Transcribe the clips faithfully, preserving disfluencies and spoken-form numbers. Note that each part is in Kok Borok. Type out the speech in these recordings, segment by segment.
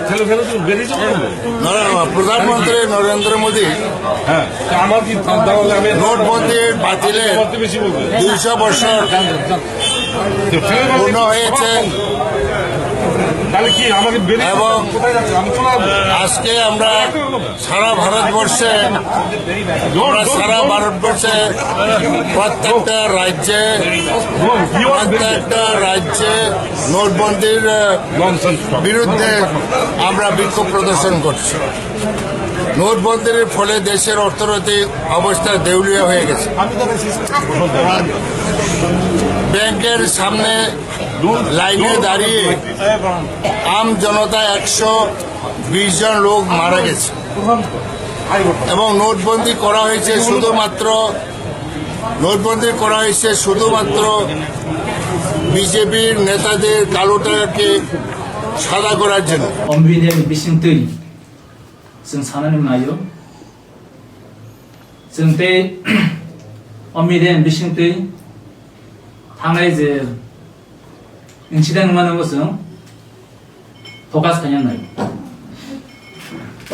ফেলে ফেলে তুমি বেরিয়ে যাবে না? না, না, না, প্রধানমন্ত্রী নরেন্দ্র মোদী হ্যাঁ, তা আমার কি দাম হবে? আমি নোটবন্দি বাতিলের কত বেশি বলবো? দুইশো বছর তো ফেলে ফেলে পূর্ণ হয়েছে। তাহলে কি আমাকে বেরিয়ে এবং কোথায় যাচ্ছে? আমি চলে আসবো। আজকে আমরা সারা ভারতবর্ষে আমরা সারা ভারতবর্ষে প্রত্যেকটা রাজ্যে, প্রত্যেকটা রাজ্যে নোটবন্দির, আহ, বিরুদ্ধে আমরা বিক্ষোভ প্রদর্শন করছি। নোটবন্দির ফলে দেশের অর্থনৈতিক অবস্থা দেউলিয়া হয়ে গেছে। ব্যাংকের সামনে লাইনে দাঁড়িয়ে আম জনতা একশো বিশ জন লোক মারা গেছে এবং নোটবন্দি করা হয়েছে শুধুমাত্র, নোটবন্দি করা হয়েছে শুধুমাত্র বিজেপির নেতাদের কালো টাকাকে সাদা করার জন্য। O media ni bisingtwi chwng sanani mwnai o. Chwng tei o media ni bisingtwi thangnai je incident wngmano bo chwng focus khaina nai.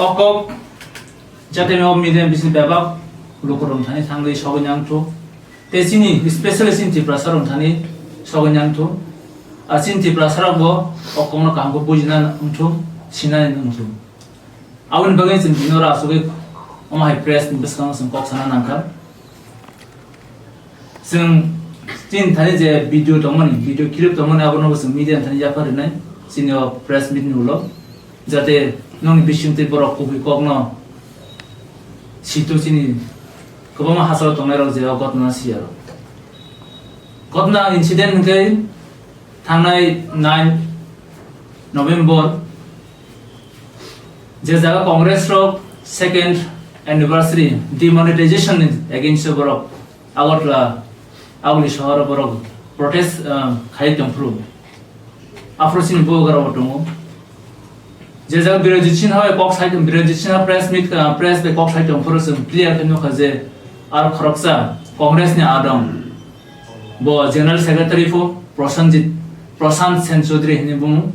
O kok jate o media ni bising bebak lukurok thani thangwi sogwi nang thuk. Tei chini specially chini Tiprasa rok thani sogwi nang thuk. A chini Tiprasa rok bo o kokno kaham khe bujina wng thuk, sinani wng thuk. Aboni bagwi chwng bini oro asugwi omo hai press ni bwskango chwng kok sana nangkha. Chwng chini thani je video tongmani, video clip tongmani abono bo chwng media ni thani yapha rwnai chini o press meet ni ulo, jate nokni bisingtwi borok kubui kokno situ chini kwbangma hachalo tongnairok je o gotna siya rok. Gotna incident hwnkhe thangnai nine November je jaga Congress rok second anniversary demonetization ni against o borok Agartala, Aguli sohor o borok protest, ah, khai tongphuru. Aphuru chini Bubagra o tongo. Je jaga Birojit Sinha bai kok sai tong, Birojit Sinha press meet, ah, press bai kok sai tongphuru chwng clear khe nukha je ar khoroksa Congress ni adong. Bo General Secretary pho Prosenjit, Prashant Sen Chaudhary hinwi bumo.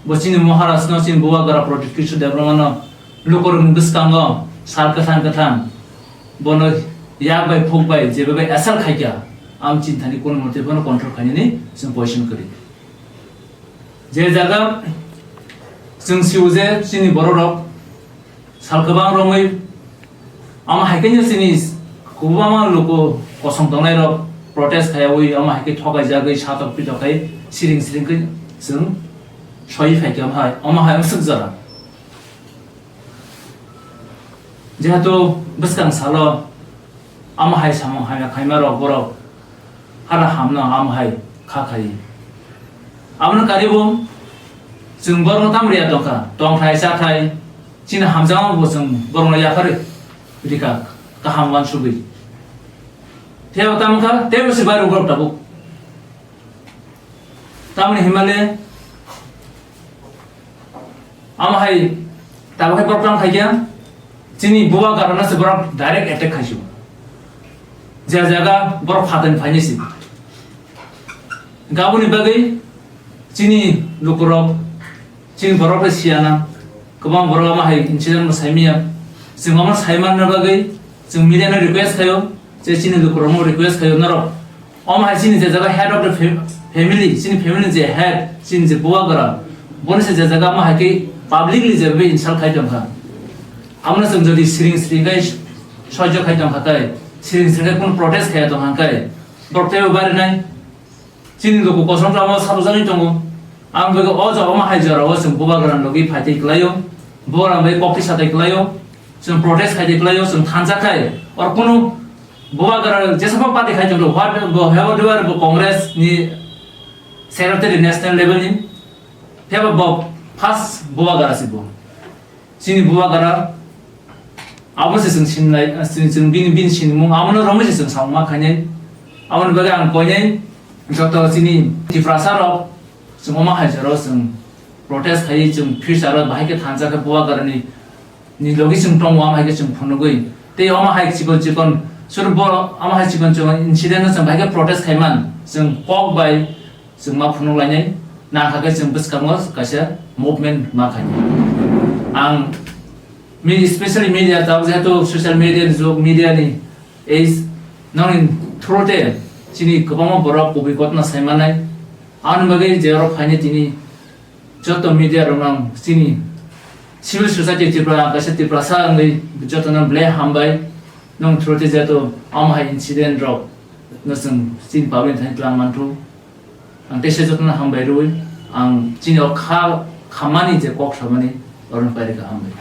Bo chini Maharaj no, chini Bubagra Pradyut Kishore Debbarma no lukurokni bwskango sal kwthang kwthang bono yak bai phuk bai jeba bai assault khaikha, ang chini thani kono mote bono control khainani chwng position kwrwi. Je jaga chwng sio je chini borok rok sal kwbang romwi omo hai khe chini kwbangma luku kosong tongnai rok protest khaiwi omo hai khe thokai jagwi satok pitok khai siring siring khe chwng soi phaikha omo hai, omo hai swk jora. Jehetu bwskang salo omo hai samung hamya khaima rok borok hara hamno omo hai kha khai. Abono karibo chwng borokno tamo riya tongkha, tongthai chathai chini hamjakma bo chwng borokno yaphar rikha kaham uansugwi. Tei bo tamo kha tei bo se bai rw borok tabuk. Tamoni himale amo hai tabuk hai borok tamo khaikhe chini Bubagrano se borok direct attack khaisio. Je jaga borok phatani phainai se. Gaboni bagwi chini lukurok, chini borok bai siyana, kwbang borok amo hai incident bo saimanya. Chwng omo saimanna bagwi chwng media no request khaio, je chini lukurokno request khaio norok. Omo hai chini je jaga head of the fam-, family, chini family je head, chini je Bubagra, bono se je jaga omo hai khe publicly je bai insult khai tongkha. Abono chwng jodi siring siring khai soijo khai tongkha tai, siring siring khai kunu protest khaiya tongkha kai, borok teibo barinai. Chini luku kosong tamo sabujagwi tongo. Ang bagwi o jaga omo hai jora o chwng Bubagra logi phaitwi klaio. Bubagra bai kokti satai klaio. Chwng protest khaitwi klaio, chwng thansa khai. Or kunu Bubagra jesabo party khai tonglo, what, bo, whatever bo Congress ni secretary national level ni, pheba bo first Bubagra si bo. Chini Bubagra, abo se chwng sinlai, chwng, chwng bini, bini sinimung, abono romwi se chwng samung ma khainai. Aboni bagwi ang koinai, joto chini Tiprasa rok, chwng omo hai jora chwng protest khaiwi chwng future o bahai khe thansa khe Bubagra ni, ni logi chwng tongo, omo hai khe chwng phunugwi. Tei omo hai chikon chikon, suru borok omo hai chikon chikon incident no chwng bahai khe protest khaiman, chwng kok bai chwng ma phunuk lainai. Nang kha khe chwng bwskango kaisa movement ma khainai. Ang mi-, especially media, tabuk jehetu social media ni jug, media ni age, nongni through te chini kwbangma borok kubui kotna sai manai. Aboni bagwi je oro phainai tini joto media rok ang chini civil society Tripura, ang kaisa Tiprasa wngwi jotono belai hambai. Nong through te jehetu omo hai incident rok no chwng chini public thani tlang manthu. Ang teisa jotono hambai rwi, ang chini o kha, khamani je kok samani, oro pairika hambai.